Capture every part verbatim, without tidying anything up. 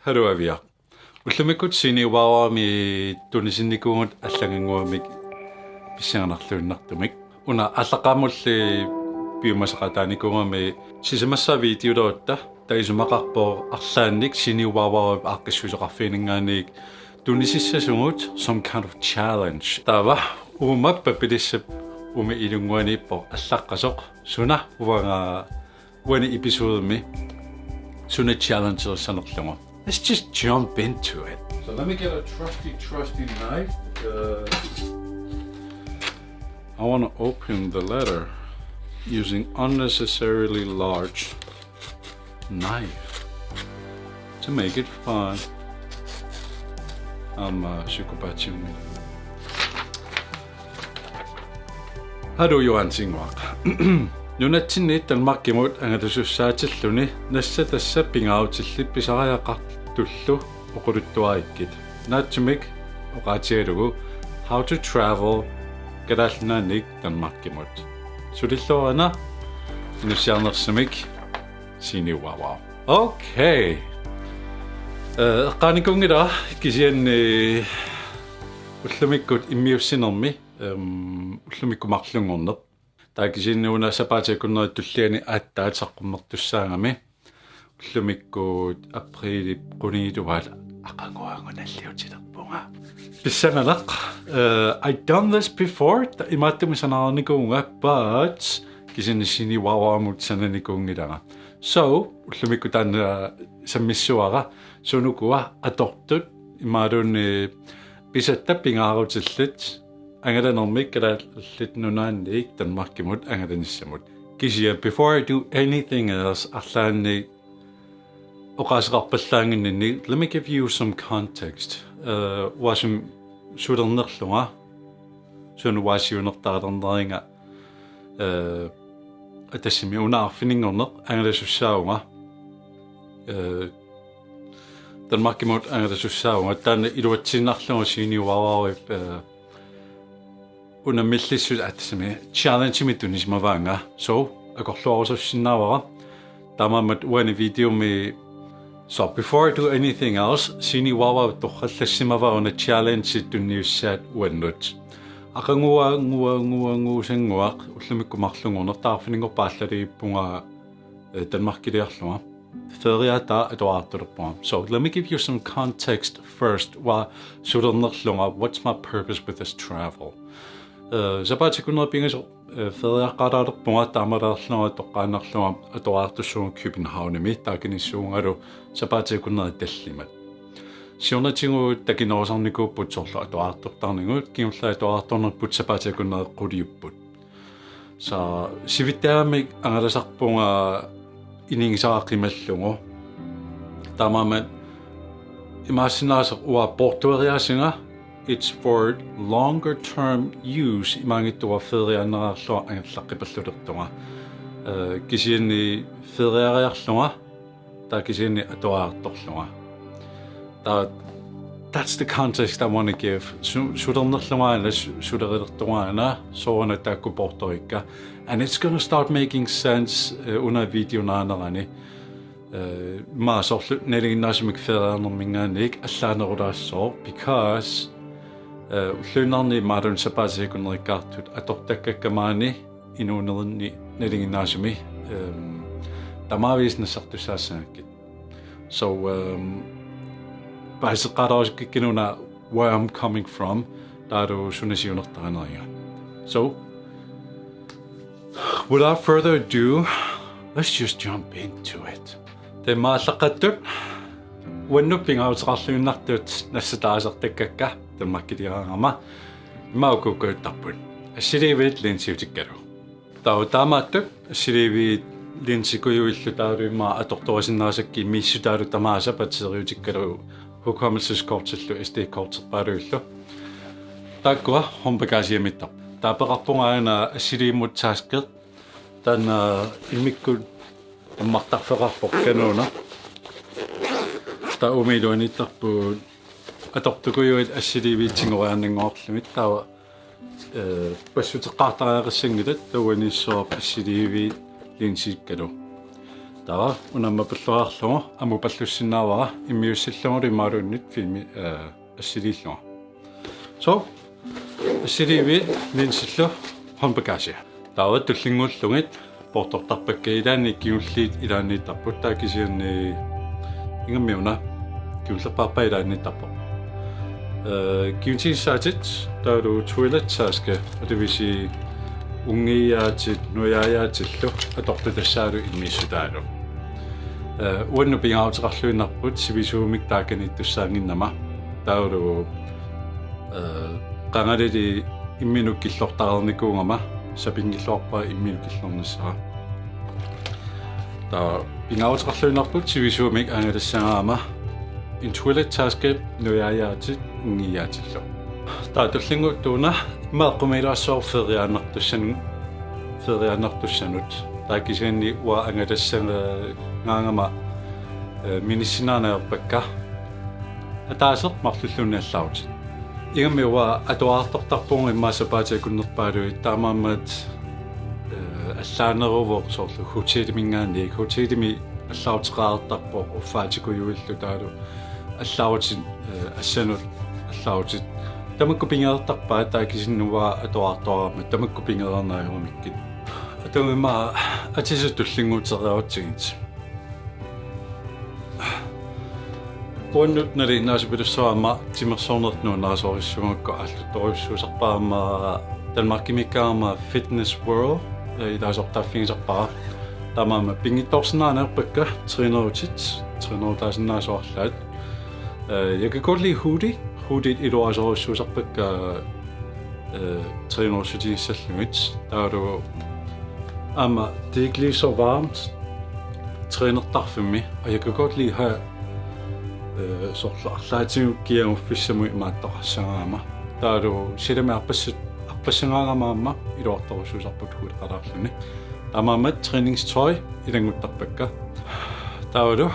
Haluu Aviaq. Ullumikkut Seniuaarami tunisinnikuuvugut allannguamik pissanganarluinnartumik. Una aallaqqaammulli piumasaqaataanikuugami sisamassaa videolerutta, taava isumaqarpoq arlaannik Seniuaarap aaqqissuisoqarfianinngaanniit tunisissasugut, some kind of challenge. Taava uuma pappilissap uuma ilunnguaniippoq allaqqasoq, suna uanga uani episodemi suna challengersanerlugu. Let's just jump into it. So let me get a trusty, trusty knife. Uh, I want to open the letter using unnecessarily large knife to make it fun. I'm uh, psychopath. Haluu Johan Singwaq. Nunatsinni Danmarkimut angalasussaatillugu nassatassat pingaarutillit pisariaqartullu oqaluttuarikkit. Naatsumik oqaatigalugu how to travel Kalaallit Nunaanniit Danmarkimut. Sulilluarina inussiarnersumik Seniuaarami. Okay. Eh, eqqaanikuunngilara kisianni ullumikkut immiussinermi, em, ullumikkut marlunngorneq. Taava kisianni una sapaatip akunneri tulliani aatsaat saqqummertussaagami. Ullumikkut apriilip qunigiluaat aqaguagu nalliutilerpunga. Pissanganaq, eh, I've done this before, ta-, imaattumik sanaarinikuuvunga, but kisianni Seniuaaramut sananikuunngilanga. So, ullumikkut taanna sammissavara, suut ukua atortut, imaluunniit pisatta pingaarutillit, angalanermik Kalaallit Nunaanniit Danmarkimut angalanissamut. Kisianni, before I do anything else, arlaannik oqaaseqarpallaannginninni, let me give you some context. Eh, uanga suna sulernerlunga, suna uanga siunertarilernerlunga, eh, atassami una arfininngorneq angalasussaavunga. Eh, Danmarkimut angalasussaavunga, taanna iluatsiinnarlugu Seniuaarap, eh, unammillissuseq atassami challengemik tunisimavaannga. So, akorluarusussinnaavara. Taamaammat uani videomi, so before I do anything else, Seniuaarap torrallassimavara una challenge tunniussaat uannut. Aqaguagu, guagu, guagu, sannguaq, ullumikkut marlunngorneq, taava arfininngorpat aallaliivippunga, eh, Danmarkiliarlunga. Feriata atuartulerpunga. So let me give you some context first. Uanga sulernerlunga, what's my purpose with this travel? Eh, sapaatip akunneri pingasut, eh, feriaqqaaraalerpunga, taamaalerlunga toqqaannarlunga atuartussuunga Københavnimi, taava kinissuungalu sapaatip akunneri tallimat. Siornatigut takinerusarnikuupput soorlu atuartortarnigut, kingulleq atuartornerput sapaatip akunneri quliupput. So, sivittaamik angalasarpunga inigisara qimallugu. Taamaammat imaassinnaasoq uanga poortueriaasinga, it's for longer term use, imaanngitsoq uanga feriaannariarlunga angerlaqqipallulertunga. Eh, kisianni feriariarlunga, taava kisianni atuartorlunga. Taava, that's the context I want to give. Su-, sulernerlungaana, su-, sulerilertungaana, soorunami taakku poortuerikka. And it's gonna start making sense, eh, una video naanerani. Eh, immaqa soorlu nalinginnaasumik feriarnerminngaanniit allaanerulaassooq, because, eh, ulluinnarni imaluunniit sapaatip akunnerikkaartut atortakkakka maani inuunerinni nalinginnaasumi, ehm, tamaviisa nassartussaassagakkit. So, ehm, paasiseqqaalaarusukkikkit una where I'm coming from, taavalu suna siunertarineriga. So, without further ado, let's just jump into it. Taava immaqa aallaqqaattut uannut pingaaruteqarluinnartut nassataasartakkakka Danmarkiliaraangama, immaqa ukukujuttarput. Assiliiviit linsiutikkalu. Taava taamaattut assiliiviit linsikujuillu taavalu immaqa atortorisinnaasakkit misissuillu tamaasa batteriutikkalu hukommelseskortillu S D-korterpaaluillu. Taakkua håndbagagemittarput. Taava peqarpunga aana assiliivimmut taskit. Taanna immikkut ammartarfeqarpoq kanuuna. Taava uuma iluaniittarput atortukujuit assiliiviit tigoriaannanngorlugit, taava, eh, passuteqqaartariaqassanngilat, taava uaniissuaq assiliiviit linsikkalu. Taava una ammapalluarlugu ammupallussinnaavara immiussillugulu imaluunniit filmi, eh, assiliillunga. So, assiliiviit linsillu håndbagage. Taava tullinnguullugit poortortarpakka, ilaanni kingulliit ilaanniittarput, taava kisianni ingammik una kingullerpaappa ilaanniittarpoq. Eh, kigutigissaatit taavalu toilettaske, og det vil sige unngiiaatit, nujaajaatillu atortut tassaalu immiussutaalu. Eh, uannut pingaaruteqarluinnarput sivisuumik taakaniittussaannginnama. Taavalu, eh, qangalili imminut killortareernikuugama, sapinngilluarpara imminut killornissara. Taava pingaaruteqarluinnarput sivisuumik angalassagaangama en toilettaske, nujaajaatit unngiiaatillu. Taava tullinnguuttuuna immaqa eqqumiilaassaaq feriaannartussan-, feriaannartussanut. Taava kisianni uanga angalassagaangama, eh, minissinnaanngorpakka. Ataaseq marlulluunniit allaavutit. Ingammik uanga atuartortarpunga immaqa sapaatip akunnerpaaluit, taamaammat, eh, allaaneruvoq soorlu hoteliminngaanniit. Hotelimi allaaruteqareertarpoq uffaatikujuillu taavalu allaarutit, eh, assanut allaarutit. Tamakku pigereertarpaat, taava kisianni uanga atuartoraama tamakku pigereerneq ajorumikkit. Atuagaq immaqa atisat tullinnguutereeratsigit. Uannut nalinginnaasupilussuarama timersorneq nuannarisorujussuugakku aallutorujussuusarpara aamma Danmarkimiikkaangama Fitness World, eh, ilaasortaaffigisarpara. Taamaammat pinngitsoorsinnaanngorpakka trænerutit, trænerutaasinnaasoq arlaat. Eh, jeg kan godt lide hoodie. Hoodiet iluarisorujussuusarpakka, eh, trænerutigissallugit. Taavalu aamma det er ikke lige så varmt trænertarfimmi, og jeg kan godt lide have, eh, soorlu arlaatigut kiaguffissamut imaattoqassagaangama. Taavalu silami arpassu-, arpassagaangama aamma iluartorujussuusarput hoodieqalaarluni. Taamaammat træningstøj ilannguttarpakka. Taavalu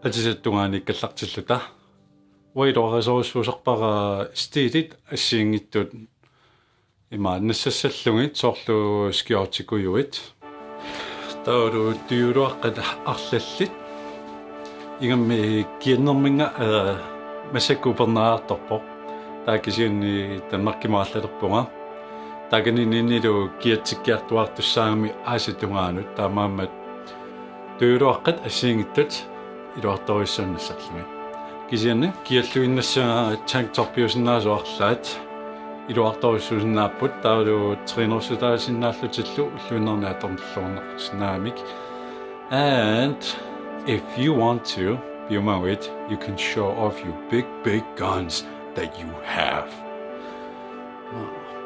atisat tungaaniikkallartilluta. Uanga iluarisorujussuusarpara stiilit assigiinngitsut ima nassassallugit soorlu skjortikujuit. Taavalu tujuuluaqqat arlallit. Ingammik kiannerminnga, eh, massakkut upernaajartorpoq. Taava kisianni Danmarkimut arlalerpunga. Taakaniinnilu kiatsikkiartuaartussaagami aasap tungaanut, taamaammat tujuuluaqqat assigiinngitsut iluartorujussuanngorlugit. Kisianni kialluinnassagaangat tanktopiusinnaasoq arlaat iluartorujussuusinnaapput, taavalu trænersutaasinnaallutillu ulluinnarni atorluarneqarsinnaagamik. And if you want to, piumaguit, you can show off your big, big guns that you have.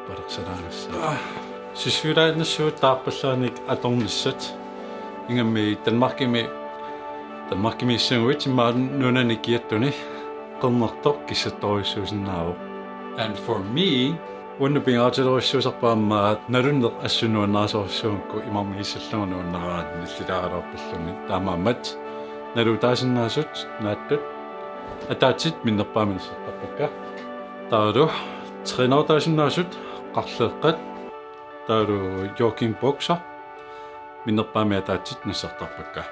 Palersalaagassi. Sissuilaannassuut taarpallaanik atornissat. Ingammik Danmarkimi, Danmarkimiissaguit immaqa nunani kiattuni qernertoq kissattorujussuusinnaavoq. And for me, uannut pingaarutilerujussuusarpara aamma nalunneq assut nuannarisorujussuugakku imarmigissallugu nuannaraanni nillilaaraluarpallunni, taamaammat nalutaasinnaasut naatsut ataatsip minnerpaamik nassertarpakka. Taavalu trænertaasinnaasut qarleeqqat, taavalu joggingbukser minnerpaamik ataatsip nassertarpakka.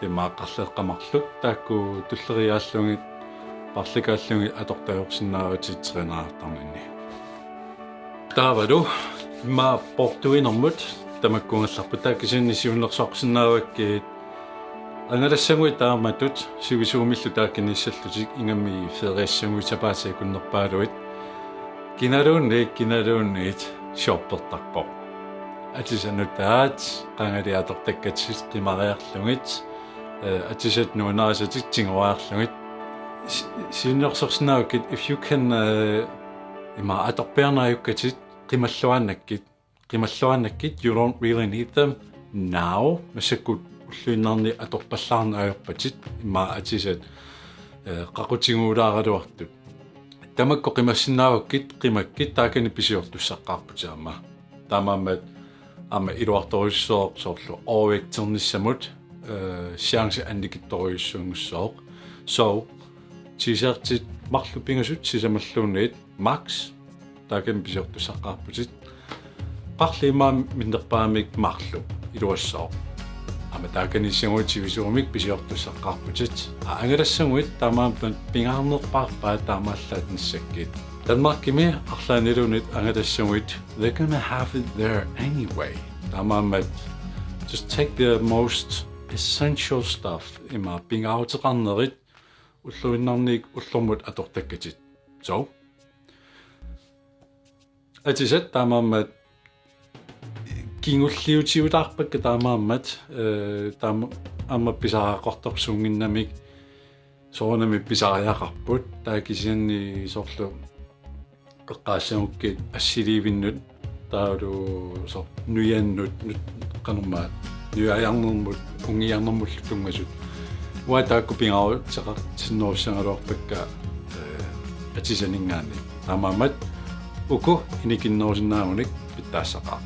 Taava qarleeqqat marluk taakku tulleriiaallugit, parlikaallugit atortajaarsinnaavatit trænertarninni. Taavalu immaqa poortuinermut tamakkuugallarput, taava kisianni siunnersorsinnaavakkit angalassaguit taamatut sivisuumillu taakaniissallutik, ingammik feriassaguit sapaatip akunnerpaaluit. Kinaluunniit, kinaluunniit shoppertarpoq. Atisat nutaat qangali atortakkatit qimariarlugit, eh, atisat nuannarisatik tigoriarlugit. Si-, siunnersorsinnaavakkit, if you can, eh, ima atorpiarneq ajukkatit, qimalluaannakkit, qimalluaannakkit, you don't really need them now. Massakkut ulluinnarni atorpallaarneq ajorpatit, immaqa atisat, eh, qaqutiguulaaraluartut. Tamakku qimassinnaavakkit, qimakkit, taakani pisiortussaqqaarputit aamma. Taamaammat aamma iluartorujussuuvoq soorlu overvægternissamut, eh, chance annikittorujussuunngussaaq. So, t-shirtit marluk pingasut sisamalluunniit max, taakani pisiortussaqqaarputit. Qarliit immaqa minnerpaamik marluk iluassaaq. Aamma taakaniissaguit sivisuumik pisiortussaqqaarputit. Aa, angalassaguit taamaammat pingaarnerpaarpaat taamaallaat nassakkit. Danmarkimi arlaanniluunniit angalassaguit, they're gonna have it there anyway. Taamaammat just take the most essential stuff, ima pingaaruteqarnerit ulluinnarniit ullormut atortakkatit. So, atisat taamaammat kingulliutiutaarpakka taamaammat, eh, taama aamma pisariaqartorsuunnginnamik soorunami pisariaqarput, taava kisianni soorlu eqqaassagukkit assiliivinnut taavalu soorlu nujannut, nut-, qanormaa, nujajarnermut, unngiarnermullu tunngasut. Uanga taakku pingaaruteqartinnerussagaluarpakka, eh, atisaninngaanniit. Taamaammat uku inikinnerusinnaagunik pitsaassaqaaq.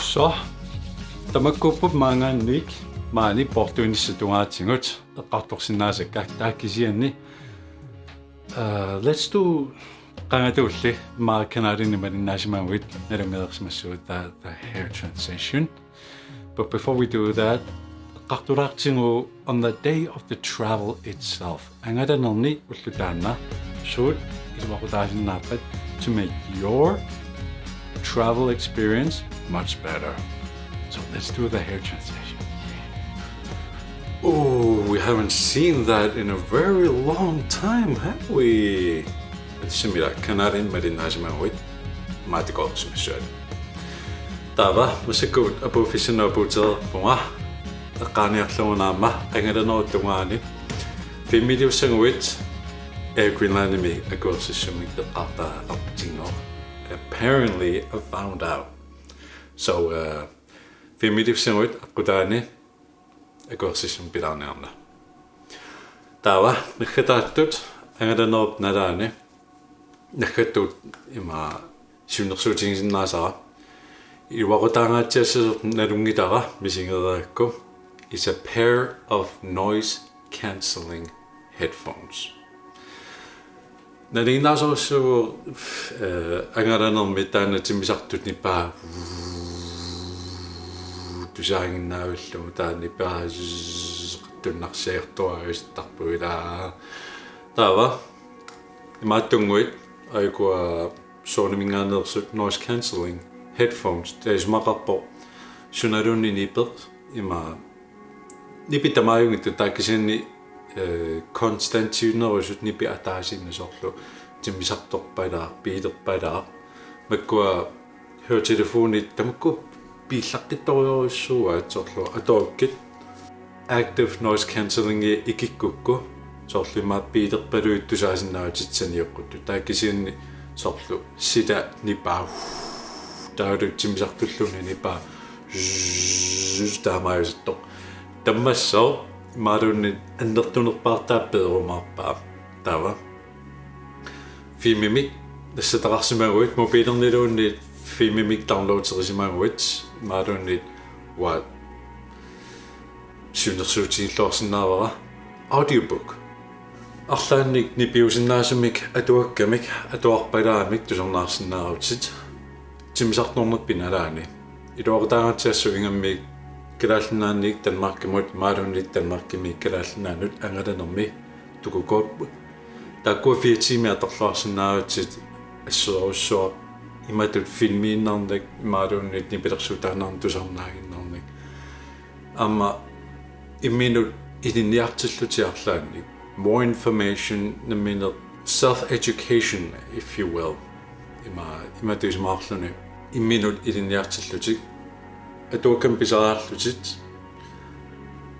So, tamakkuupput maanngaanniit maani poortuinissat tungaatigut eqqartorsinnaasakka, taava kisianni, uh, let's do qangatuulli, maani kanalini malinnaasimagaluit nalunngereersimassuugut, the, the hair transition. But before we do that, eqqartulaartigu on the day of the travel itself, angalanerni ulloq taanna suut iluaqutaasinnaappat to make your travel experience much better. So let's do the hair transition. Oh, we haven't seen that in a very long time, have we? Atisat ila kanalini malinnaasimagaluit maani takoorsimassuat. Taava massakkut apuuffissinnaavoq, apuutereerpunga, eqqaaniarlugu aamma angalanerup tungaani. Filmiliussaguit Air Greenlandimi akuersissummik eqqartariaqartigu. Apparently I found out. So, uh, filmiliussaguit aqqutaani akuersissummik pilaarniarna. Taava naggataattut angalanerup nalaani naggattut ima siunnersuutigisinnaasara. Iluaqutaangaatsiassasoq nalunngilara misigereerakku is a pair of noise cancelling headphones. Nalinginnaasorissigu, eh, angalanermi taanna timmisartut nipaat tusaaginnarlugu taanna nipaat tunnarsiartuaristarpuila. Taava imaattunnguit aajukua Sonyminngaanneersut noise cancelling headphones, taava isumaqarpoq sunaluunniit nipeq ima nipi tamaajunngitsut, taava kisianni, eh, konstantiunerusut nipit ataasiinnaq, soorlu timmisartorpalaaq, biilerpalaaq. Makkua høretelefonit tamakku biillaqqittorujussuuaat, soorlu atuakkit active noise cancellingi ikikkukku, soorlu ima biilerpaluit tusaasinnaavatit sanioqquttut. Taava kisianni soorlu sila nipaat, taavalu timmisartulluunniit nipaat, zzz, taamaajusuttoq. Tammassooq imaluunniit annertunerpaartaa peerumaarpaa. Taava filmimik nassataqarsimaguit, mobiilerniluunniit filmimik downloaderisimaguit, imaluunniit uanga siunnersuutigilluarsinnaavara audiobook. Arlaannik nipiusinnaasumik atuakkamik atuarpalaamik tusarnaarsinnaavutit. Timmisartornerpit nalaani. Iluaqutaangaatsiassat ingammik Kalaallit Nunaanniit Danmarkimut imaluunniit Danmarkimiit Kalaallit Nunaannut angalanermi tukukoorput. Taakkua fire tiimit atorluarsinnaavatit, assorujussuaq imatut filmiinnarnak imaluunniit nipilersuutaannarnik tusarnaaginnarnak. Aamma imminut ilinniartillutit arlaannik. More information, nammineq self-education, if you will. Ima, imatut isumaqarluni. Imminut ilinniartillutit. Atuakkamik pisariaqarlutit.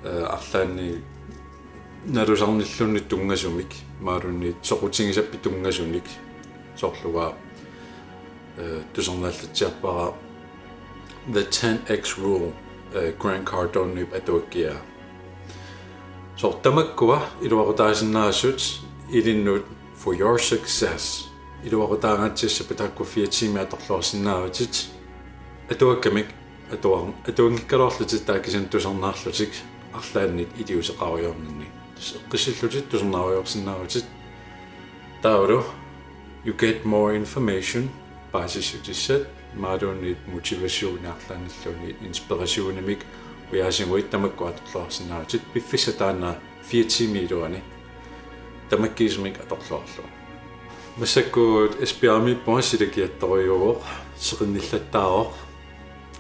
Eh, arlaannik nalusarnilluunniit tunngasumik, imaluunniit soqutigisappit tunngasunik, soorlu uanga, eh, tusarnaallatsiarpara The ten X Rule, eh, Grant Cardoneip atuakkiaa. Soorlu tamakkua iluaqutaasinnaasut ilinnut for your success. Iluaqutaangaatsiassapput taakku fire tiimit atorluarsinnaavatit. Atuakkamik atuar-, atuanngikkaluarlutit taava kisianni tusarnaarlutik arlaannik iliuuseqarujoorninni. Tassa eqqissillutit tusarnaarujoorsinnaavutit. Taavalu, you get more information, paasissutissat, imaluunniit motivationi arlaannilluunniit inspirationimik Ujaasiguit tamakku atorluarsinnaavutit, piffissaq taanna fire tiimit iluanni tamakkiisumik atorluarlugu. Massakkut Esbjergimiippunga silakiattorujuuvoq, seqinnillattaarpoq.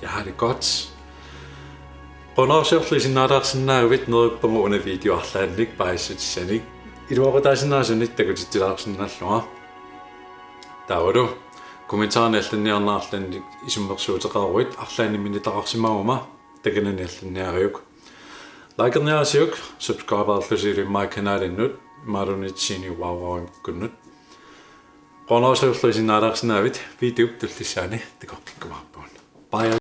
Jeg har det godt. Qujanarsuaq isiginnaarsinnaagavit, neriuppunga una video arlaannik paasissutissanik. Iluaqutaasinnaasunik takutitsilaarsinnaallunga. Taavalu kommentarini allanniarneq arlaannik isummersuuteqaruit arlaannik minitaqarsimaguma takanani allanniariuk. Likerniarsiuk, subscriberlusi immaqa kanalinnut, imaluunniit siini uaruaruimikkunnut. Qujanarsuaq isiginnaarsinnaagavit, videop tullissaani takoqqikkumaarpugut. Bye.